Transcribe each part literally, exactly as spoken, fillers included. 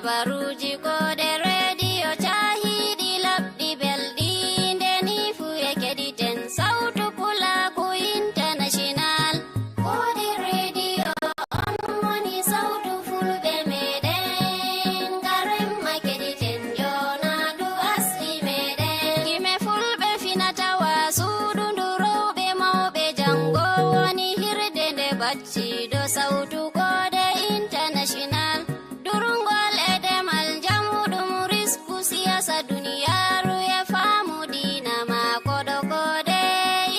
Habaruuji koode reediyo caahiiɗi laɓɗi belɗi, nde nii fuu e keɗiten Sawtu Pulaaku International. Koode reediyo on woni sawtu fulɓe meeɗen, ngaren ma keɗiten joonaandu asli meeɗen. Gime fulɓe fina tawa suudu ndu rowɓe mawɓe janngo woni hirde nde bacciiɗo Sawtu Koode International. Durngol e demal njamu ɗum risku siyasa duniyaaru e faamu diina ma koɗo koode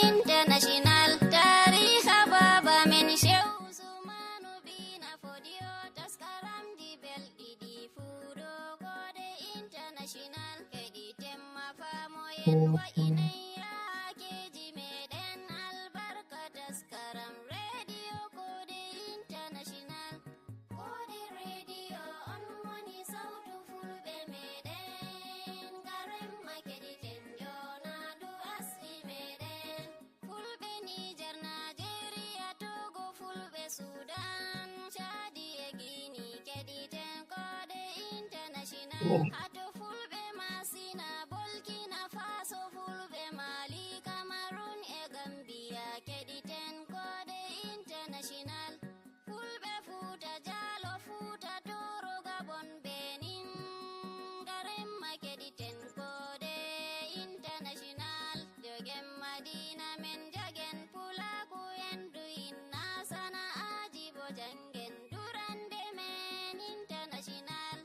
international. Taariha baaba men Shehu Usmanu Bina Fodiyo taskaramji belɗi ɗi fuɗo koode international. Heɗi temma faamoyen wa inay yaakeji meɗen albarka taskaram radio koode international. Koode reediyo on woni sawtu fulɓe meɗen, ngaren ma keɗiten joonaandu asli meɗen. Fulɓe Niger, Nigeria, Togo, fulɓe Sudan, Chadi e Guinea, keɗiten koode international. Hato fulɓe Masina, Burkina Faso, fulɓe Mali, Cameroon e Gambia, keɗiten koode international. Fulɓe Fuuta Jaalo, Fuuta Tooro, Gabon, Benin, ngaren ma keɗiten koode international. Jogen Madiina men, jagen Pulaaku en, du'in na sana'aaji bo janngen durande men international.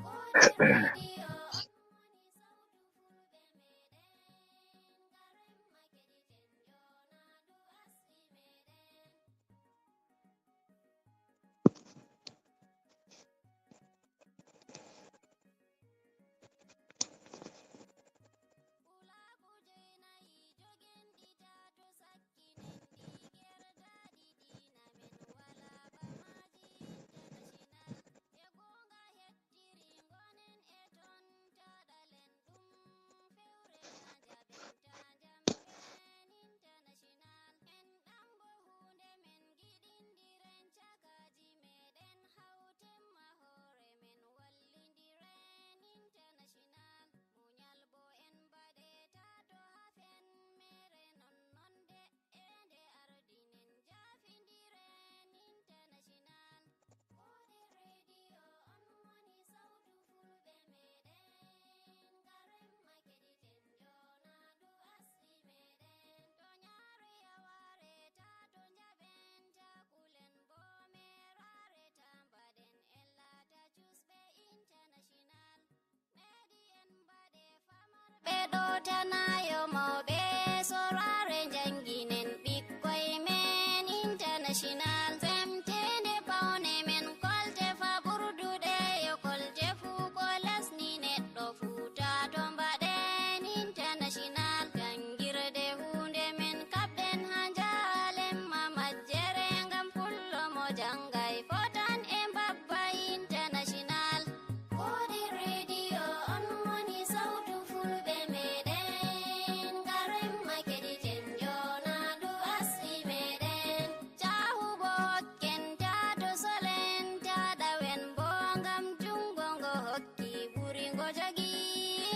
Koode reediyo on woni sawtu fulɓe meɗen, ngaren ma keɗiten joonaandu asli meɗen. International. En ɗambo huunde men, giɗindiren cakaaji meɗen, hawten ma hoore men, wallindiren international. Muñal bo en mbaɗe tato hafen mere non non de, e nde ardinen jaafindiren international. Koode reediyo on woni sawtu fulɓe meɗen, ngaren ma keɗiten joonaandu asli meɗen. To ñaari yawaare ta, to njaɓen ta, kulen bo meeraare ta, mbaɗen en laata cuusɓe international. Meɗi en mbaɗe famarɓe ɗo tanayo mawɓe, soraare njannginen ɓikkoy men international. Semteende pawne men, kolte faɓurduɗe yo kolte fuu ko lesni neɗɗo fuu ta to mbaɗen international. Janngirde huunde men kaɓɗen haa njaalen ma majjere ngam pullo mo janngay fotan e mbabba international. Koode reediyo on woni sawtu fulɓe meɗen, ngaren ma keɗiten joonaandu asli meɗen. Caahu bo hokken ta, to solen ta, ɗawen bo ngam junngo ngo hokki ɓuri ngo jogi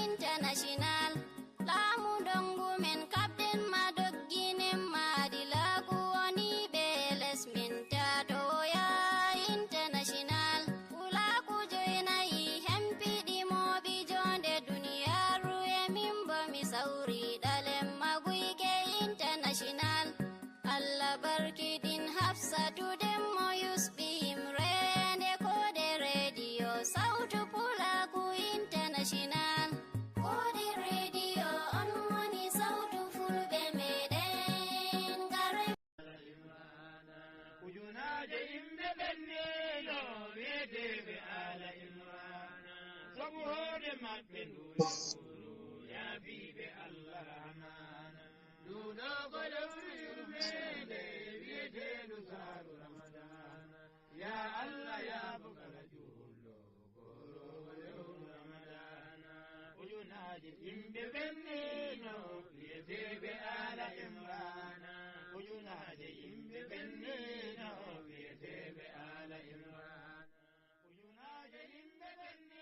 international. Laamu ndongu men kaɓɗen ma, dogginen ma adilaaku woni ɓe les men ta to woya international. Pulaaku joynayi hempiɗi mooɓi joonde duniyaaru e min bo mi sawri ɗalen ma guyke international. Allah barkiɗin Hafsatu Demmo yusɓi yimre nde koode reediyo sawtu Pulaaku international. Koode reediyo on woni sawtu fulɓe meɗen, ngaren. Ujunaaje yimɓe ɓenniino wi'eteeɓe Aala Imraana. Sabu hoode maɓɓe ndu suuru yaafiiɓe Allah amaana. Ndu ɗo ko lewru yurmeende wi'eteendu saaru Ramadaana. Yaa Allah, yaafo kala juulɗo. Ujunaaje yimɓe ɓenniino wi'eteeɓe Aala Imraana. Ujunaaje yimɓe ɓenniino wi'eteeɓe Aala Imraana. Ujunaaje yimɓe ɓenniino.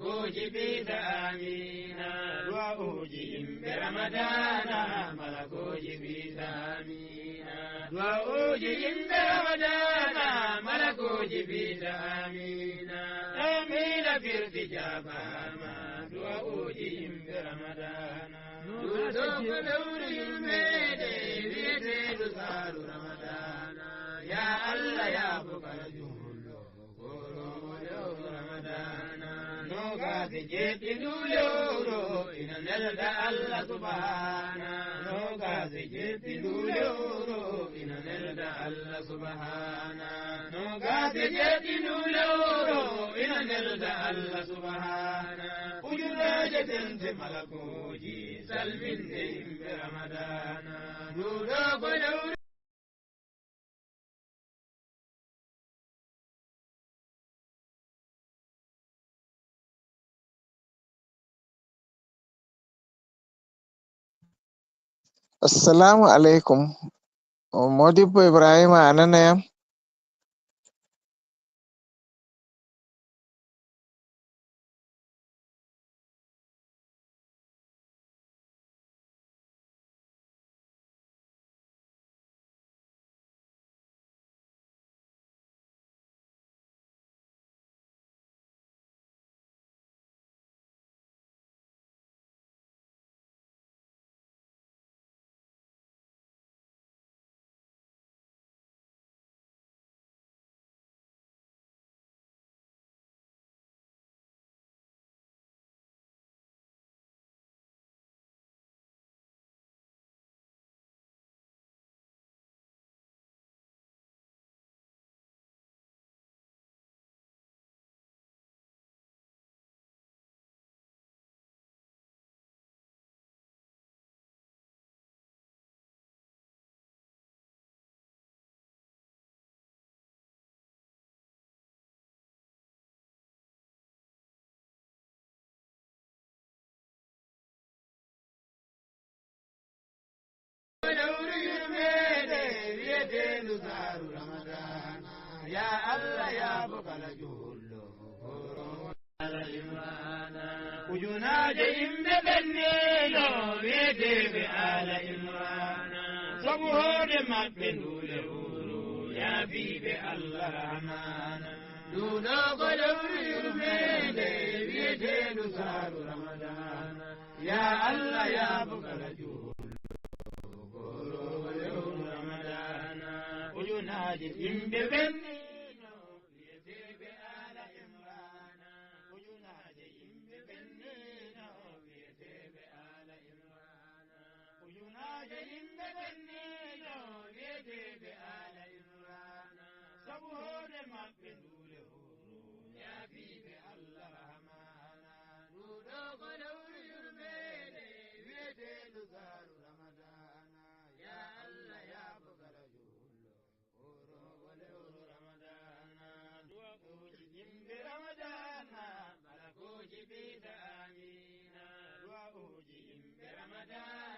Malakuuji piita amiina. Duwa'uuji yimɓe Ramadaana. Malakuuji piita amiina. Duwa'uuji yimɓe Ramadaana. Malakuuji piita amiina. Amiina firti jaabaama. Duwa'uuji yimɓe Ramadaana. Ɗum ɗo ko lewru yurmeende wiyeteendu saaru Ramadaana. Ya Allah, yaafo kala juulɗo. Kooroowo lewru Ramadaana. Noogaas e jeeɗiɗi ndu lewru ina nelda Allah Subhaana. Noogaas e jeeɗiɗi ndu lewru ina nelda Allah Subhaana. Noogaas e jeeɗiɗi ndu lewru ina nelda Allah Subhaana. Ujunaaje tente malakuuji salminde yimɓe Ramadaana. Ndu ɗo ko lewru Assalamu alaikum. Modibbo Ibrahima, a nana yam? Lewru yurmeende wiyeteendu saaru Ramadaana. Ya Allah, yaafo kala juulɗo. Ujunaaje yimɓe ɓenniino wiyeteeɓe Aala Imraana. Sabu hoode maɓɓe ndu lewru yaafiiɓe Allah Rahmaana. Ndu ɗo ko lewru yurmeende wiyeteendu saaru Ramadaana. Ya Allah, yaafo kala juulɗo. Kooroowo lewru Ramadaana. Ujunaaje yimɓe ɓenniino wiyeteeɓe Aala Imraana. Ujunaaje yimɓe ɓenniino wiyeteeɓe Aala Imraana. Ujunaaje yimɓe ɓenniino wiyeteeɓe Aala Imraana. Sabu hoode maɓɓe ndu lewru yaafiiɓe Allah Rahmaana. Ndu ɗo ko lewru yurmeende wiyeteendu saaru Ramadaana. Ya Allah, yaafo kala juulɗo. Kooroowo lewru Ramadaana. Duwa'uuji yimɓe Ramadaana. Malakuuji piita amiina. Duwa'uuji yimɓe Ramadaana.